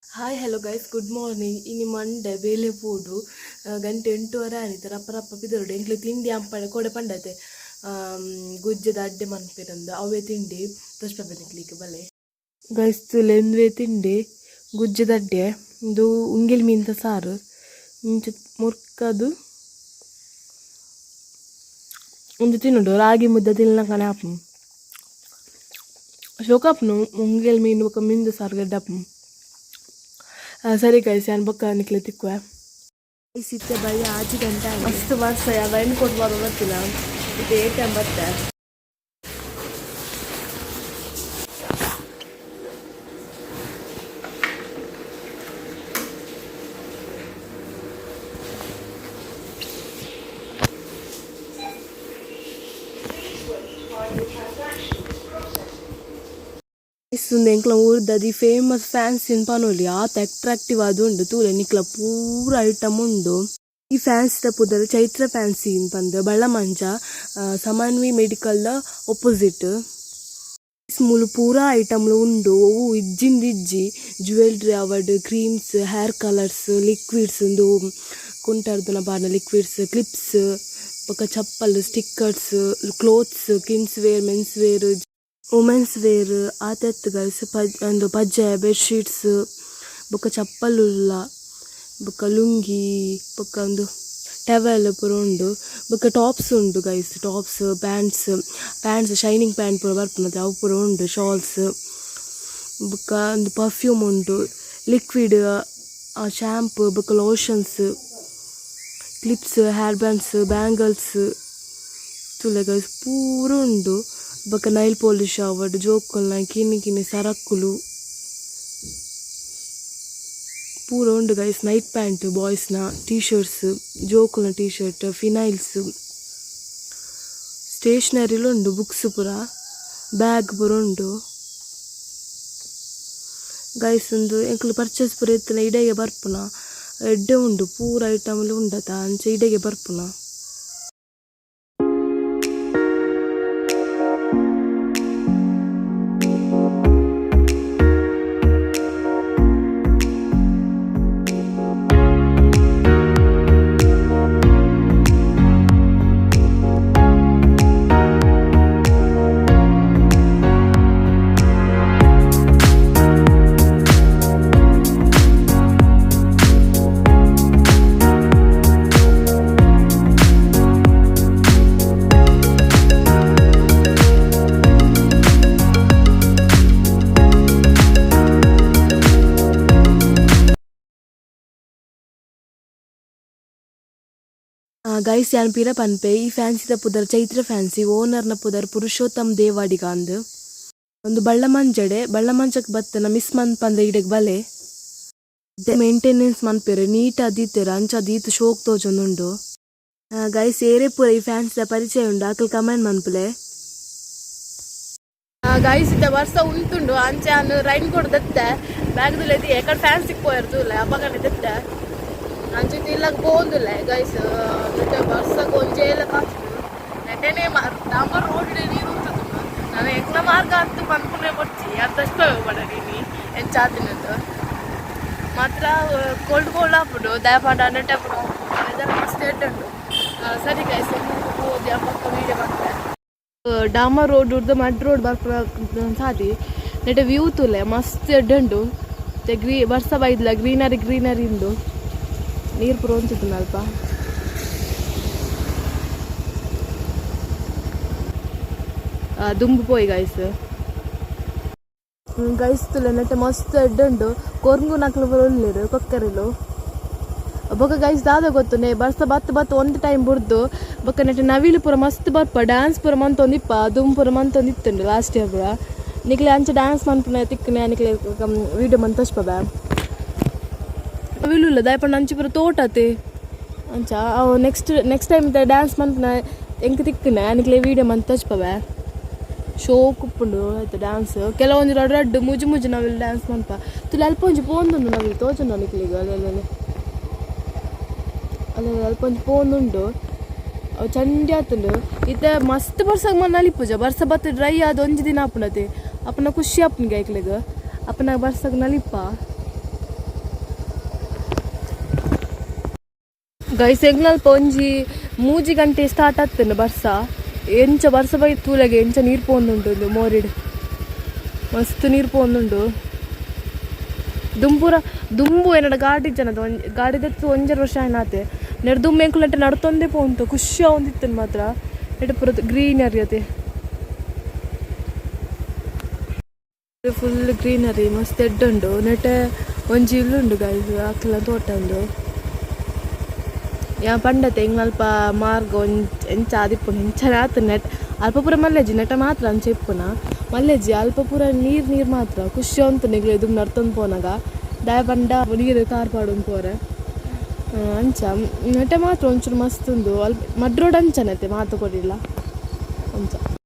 Hi hello guys, good morning. ಇನಿ ಮಂಡೆ ಬೇಲೆ ಪೋಡು ಗಂಟೆ 8:30 ಆನಿತ ರಪ್ಪ ರಪ್ಪ ಪಿದರುಡು ಎಂಕ್ಲೆ ತಿಂಡಿ ಅಂಪಡೆ ಕೊಡೆ ಪಂಡತೆ ಗುಜ್ಜೆದ ಅಡ್ಡೆ ಮನ್ಪೆರಂದು ಅವೇ ತಿಂಡಿ ತೋಜ್ಪೆ ಬಲೆ ಗೈಸ್ ತುಲೆ ಉಂದುವೇ ತಿಂಡಿ ಗುಜ್ಜೆದ ಅಡ್ಡೆ ಉಂದು ಉಂಗಿಲ್ ಮೀನ್ದ ಸಾರು ಇಂಚ ಮುರ್ಕದು ಉಂದು ತಿನ್ನುಡು ರಾಗಿ ಮುದ್ದೆ ತಿನ್ನಕನೆ ಆಪುಂಡು ಶೋಕಾಪುನು ಉಂಗಿಲ್ ಮೀನು ಬೊಕ ಮೀನ್ದ ಸಾರು ಗೆಡ್ಡಾಪುಂಡು. ಸರಿ ಗೈಸ್, ಯಾನ್ ಬೊಕ್ಕ ನಿಕ್ಲೆ ತಿಕ್ಕುವೆ. ಇತ್ತೆ ಬಯ್ಯ 6 ಗಂಟೆ ಮಸ್ತ್ ವರ್ಷ ರೈನ್ ಕೋಟ್ ಬರೋ ಬರ್ತಿಲ್ಲ ಇತ್ತೆ ಏ ಟೈಮ್ ಬರ್ತೆ. ಉಂದು ಎಂಕ್ಲ ಊರ್ದ the famous fancy ಪನೊಲಿ ಆತ್ ಅಟ್ರಾಕ್ಟಿವ್ ಆದ್ ಉಂಡು ತೂಲೆ ನಿಕ್ಲ ಪೂರ ಐಟಮ್ ಉಂಡು. ಈ ಫ್ಯಾನ್ಸಿದ ಪುದರ್ ಚೈತ್ರ ಫ್ಯಾನ್ಸಿ ಪಂದ್ ಬಳ್ಳಮಂಜ ಸಮನ್ವಿ ಮೆಡಿಕಲ್ ದ ಒಪೊಸಿಟ್. ಮೂಲು ಪೂರ ಐಟಮ್ಲು ಉಂಡು ಒವು ಇಜ್ಜಿಂದ್ ಇಜ್ಜಿ ಜ್ಯುವೆಲ್ರಿ ಆವಡ್ ಕ್ರೀಮ್ಸ್ ಹೇರ್ ಕಲರ್ಸ್ ಲಿಕ್ವಿಡ್ಸ್ ಉಂದು ಕುಂಟರ್ದುನ ಪಾಡ್ನ ಲಿಕ್ವಿಡ್ಸ್ ಕ್ಲಿಪ್ಸ್ ಬೊಕ chappal stickers clothes kids wear men's wear women's wear ಆತೆತ್ guys ಉಂದು ಪಜ್ಜೆ ಬೆಡ್ ಶೀಟ್ಸ್ ಬೊಕ ಚಪ್ಪಲ್ ಉಲ್ಲ ಬೊಕ ಲುಂಗಿ ಬೊಕ ಉಂದು ಟವೆಲ್ ಪೂರ ಉಂಡು ಬೊಕ ಟಾಪ್ಸ್ ಉಂಡು guys. Tops pants pants shining pant ಪೂರ ಬರ್ಪುಂಡು ಅವು ಪೂರ ಉಂಡು ಶಾಲ್ಸ್ ಬೊಕ ಉಂದು ಪರ್ಫ್ಯೂಮ್ ಉಂಡು ಲಿಕ್ವಿಡ್ ಶಾಂಪೂ ಬೊಕ lotions clips hair bands bangles ತೂಲೆ guys ಪೂರ ಉಂಡು ಬೊಕ ನೈಲ್ ಪೋಲಿಶ್ ಆವಡ್ ಜೋಕುಲ್ನ ಕಿನ್ನಿ ಕಿನ್ನಿ ಸರಕ್ಕುಲು ಪೂರ ಉಂಡು ಗೈಸ್. ನೈಟ್ ಪ್ಯಾಂಟ್ ಬಾಯ್ಸ್ ನ ಟೀ ಶರ್ಟ್ಸ್ ಜೋಕುಲ್ನ ಟೀ ಶರ್ಟ್ ಫಿನೈಲ್ಸ್ ಸ್ಟೇಷನರಿಲು ಉಂಡು ಬುಕ್ಸ್ ಪೂರ ಬ್ಯಾಗ್ ಪೂರ ಉಂಡು ಗೈಸ್. ಉಂದು ಎಂಕುಲು ಪರ್ಚೇಸ್ ಪೂರ ಇತ್ತಿನ ಇಡೆಗೆ ಬರ್ಪುನ ಎಡ್ಡೆ ಉಂಡು ಪೂರ ಐಟಮ್ಲು ಉಂಡತ ಅಂಚ ಇಡೆಗೆ ಬರ್ಪುನ. ಗೈಸ್ ಯಾನ್ ಪಿರ ಪನ್ಪೆ ಈ ಫ್ಯಾನ್ಸಿದ ಪುದರ್ ಚೈತ್ರ ಫ್ಯಾನ್ಸಿ ಓನರ್ನ ಪುದರ್ ಪುರುಷೋತ್ತಮ್ ದೇವಾಡಿಗ ಅಂದ್. ಉಂದು ಬಳ್ಳಮಂಜಡೆ ಬಳ್ಳಮಂಜಕ್ ಬತ್ತನ ಮಿಸ್ ಮನ್ಪಂದೆ ಇಡೆಗ್ ಬಲೆ ಮೇಂಟೆನೆನ್ಸ್ ಮನ್ಪೆರ್ ನೀಟ್ ಆದೀತೆರ್ ಅಂಚ ದೀತ್ ಶೋಕ್ ತೋಜೊಂದುಂಡು. ಗೈಸ್ ಏರೇ ಪೂರ ಈ ಫ್ಯಾನ್ಸಿದ ಪರಿಚಯ ಉಂಡು ಅಕಲ್ ಕಮೆಂಟ್ ಮನ್ಪುಲೆ. ಗೈಸ್ ಇತ್ತೆ ವರ್ಷ ಉಂತುಂಡು ಅಂಚ ಯಾನ್ ರೈನ್ ಕೋಟ್ ದತ್ತೆ ಬ್ಯಾಗ್ ದುಲ್ಲೆ ಎಕಡೆ ಫ್ಯಾನ್ಸಿಗ್ ಪೋಯೆರ್ ತೂಲೆ ಅಪಗನೆ ದತ್ತೆ ಅಂಚ ಇಲ್ಲಗ್ ಪೋವೊಂದುಲ್ಲೆ ಗೈಸ್ ಬರ್ಸಗ್ ಒಂಜೇಲ ಕಾತುಂಡು ನೆಟೆನೆ ಡಾಂಬರ್ ರೋಡ್ ನೀರು ಉಂತುಂಡು ನನ ಎಂಕ್ಲ ಮಾರ್ಗ ಅತ್ತು ಪನ್ಪುನೆ ಬೊಡ್ಚಿ ಅತ್ತಷ್ಟು ಪಡ ನೀನಿ ಎಂಚ ಆತಿನಂದು ಮಾತ್ರ ಕೋಲ್ಡ್ ಕೋಲ್ಡ್ ಆಪುಂಡು ದಾಯೆ ಪಂಡ ನೆಟೆ ಪೂರ ವೆದರ್ ಮಸ್ತ್ ಎಡ್ಡೆ ಉಂಡು. ಸರಿ ಗೈಸ್, ಪೋದು ಬೊಕ್ಕ ವೀಡಿಯೋ ಮಲ್ಪೆ. ಡಾಮರ್ ರೋಡ್ ಉರ್ದು ಮಡ್ ರೋಡ್ ಬರ್ಪುನ ಸಾದಿ ನೆಟೆ ವ್ಯೂ ತೂಲೆ ಮಸ್ತ್ ಎಡ್ಡೆ ಉಂಡು. ಗ್ರೀ ಬರ್ಸ ಬೈದ್ಲ ಗ್ರೀನರಿ ಗ್ರೀನರಿ ಉಂಡು ನೀರು ಪೂರ ಉಂತುಂಡು ಅಲ್ಪ. ದುಂಬು ಪೋಯಿ ಗೈಸ್. ಗೈಸ್ ತೂಲೆ ನೆಟೆ ಮಸ್ತ್ ಎಡ್ಡೆ ಉಂಡು ಕೊರ್ಂಗುನಕ್ಲು ಪೂರ ಉಲ್ಲೆರ್ ಕೊಕ್ಕರೆಲು. ಬೊಕ ಗೈಸ್ ದಾದ ಗೊತ್ತುಂಡೆ ಬರ್ಸ ಬತ್ತ್ ಬತ್ತ್ ಒಂತೆ ಟೈಮ್ ಬುಡ್ದು ಬೊಕ ನೆಟೆ ನವಿಲು ಪೂರ ಮಸ್ತ್ ಬರ್ಪ ಡ್ಯಾನ್ಸ್ ಪೂರ ಮಂತೊಂದಿಪ್ಪ ದುಂಬು ಪೂರ ಮಂತೊಂದಿತ್ತುಂಡು ಲಾಸ್ಟ್ ಇಯರ್ ಪೂರ ನಿಕ್ಲೆ ಅಂಚ ಡ್ಯಾನ್ಸ್ ಮನ್ಪುನ ತಿಕ್ಕುನೆ ನಿಕ್ಲೆ ವೀಡಿಯೋ ಮಂತ್ ತೋಜ್ಪವೆ. ನವಿಲು ಉಲ್ಲ ದಾಯೆ ಪಂಡ ಅಂಚ ಪೂರ ತೋಟ ಅತೆ ಅಂಚ ಅವು ನೆಕ್ಸ್ಟ್ ನೆಕ್ಸ್ಟ್ ಟೈಮ್ ಡ್ಯಾನ್ಸ್ ಮನ್ಪುನ ಎಂಕ್ ತಿಕ್ಕುನೆ ನಿಕ್ಲೆ ವೀಡಿಯೋ ಮಂತ್ ತೋಜ್ಪವೆ. ಶೋಕ್ ಉಪ್ಪುಂಡು ಐತ ಡ್ಯಾನ್ಸ್ ಕೆಲವೊಂಜಿ ರಡ್ಡ್ ರಡ್ಡ್ ಮೂಜಿ ಮೂಜಿ ನವಿಲು ಡ್ಯಾನ್ಸ್ ಮನ್ಪ ತೂಲೆ ಅಲ್ಪ ಒಂಜಿ ಪೋವೊಂದುಂಡು ನವಿಲು ತೋಜುಂಡು ನಿಕ್ಲೆಗ್ ಅಲ್ಲೆ ಅಲ್ಲೆ ಅಲ್ಲೆ ಅಲ್ಪ ಒಂಜಿ ಪೋವೊಂದುಂಡು ಅವು ಚಂಡಿ ಆತುಂಡು. ಇತ್ತೆ ಮಸ್ತ್ ಬರ್ಸಗ್ ಮಾತ ನಲಿಪುಜ ಬರ್ಸ ಬತ್ತ್ ಡ್ರೈ ಆದ್ ಒಂಜಿ ದಿನ ಆಪುಂಡತೆ ಅಪುನ ಖುಷಿ ಆಪುಂಡು ಐಕ್ಲೆಗ್ ಅಪುನ ಬರ್ಸಗ್ ನಲಿಪ. ಗೈಸ್, ಎಂಕ್ಲಲ್ಪ ಒಂಜಿ 3 ಗಂಟೆ ಸ್ಟಾರ್ಟ್ ಆಗ್ತದೆ ಬರ್ಸ. ಎಂಚ ಬರ್ಸ ಬೈ ತೂಲೆಗೆ, ಎಂಚ ನೀರು ಪೋಂದುಂಡು ಮೋರಿಡ್. ಮಸ್ತ್ ನೀರು ಪೋಂದುಂಡು. ದುಂಬುರ ದುಂಬು ಏನಡ ಗಾಡಿ ಜನದ ಒಂಜಿ ಗಾಡಿ ದೆತ್ತು 1.5 ವರ್ಷ ಆಯ್ನಾತೆ. ನೆಡ್ ದುಂಬು ಎಂಕುಲು ನಡ್ತೊಂದೇ ಪೋಂತು, ಖುಷಿ ಆವೊಂದಿತ್ತು ಮಾತ್ರ. ನೆಟ್ ಪೂರ ಗ್ರೀನರಿ ಅತೆ, ಫುಲ್ ಗ್ರೀನರಿ, ಮಸ್ತ್ ಎಡ್ಡೆ ಉಂಡು. ನೆಟೆ ಒಂಜಿ ಇಲ್ಲುಂಡು ಗೈಸ್, ಅಕ್ಲೆನ ತೋಟ ಉಂದು. ಯಾ ಪಂಡತೆ ಎಂಕ್ಲಲ್ಪ ಮಾರ್ಗ ಒಂಜ್ ಎಂಚ ಆದಿಪ್ಪುಂಡು, ಎಂಚನೆ ಆತು. ನೆಟ್ ಅಲ್ಪ ಪೂರ ಮಲ್ಲೆಜಿ, ನೆಟ ಮಾತ್ರ ಅಂಚ ಇಪ್ಪುನ, ಮಲ್ಲೆಜಿ. ಅಲ್ಪ ಪೂರ ನೀರ್ ನೀರ್ ಮಾತ್ರ. ಖುಷಿ ಉಂಟು ನಿಗ್ಲೆ ದುಂಬು ನಡ್ತೊಂದು ಪೋನಗ. ದಾಯೆ ಪಂಡ ನೀರು ಕಾರ್ ಪಾಡೊಂದು ಪೋರೆ ಅಂಚ. ನೆಟೆ ಮಾತ್ರ ಒಂಚೂರು ಮಸ್ತ್ ಉಂಡು. ಅಲ್ಪ ಮಡ್ ರೋಡ್ ಅಂಚನೆ ಮಾತ ಕೊಡಿಲ್ಲ ಅಂಚ.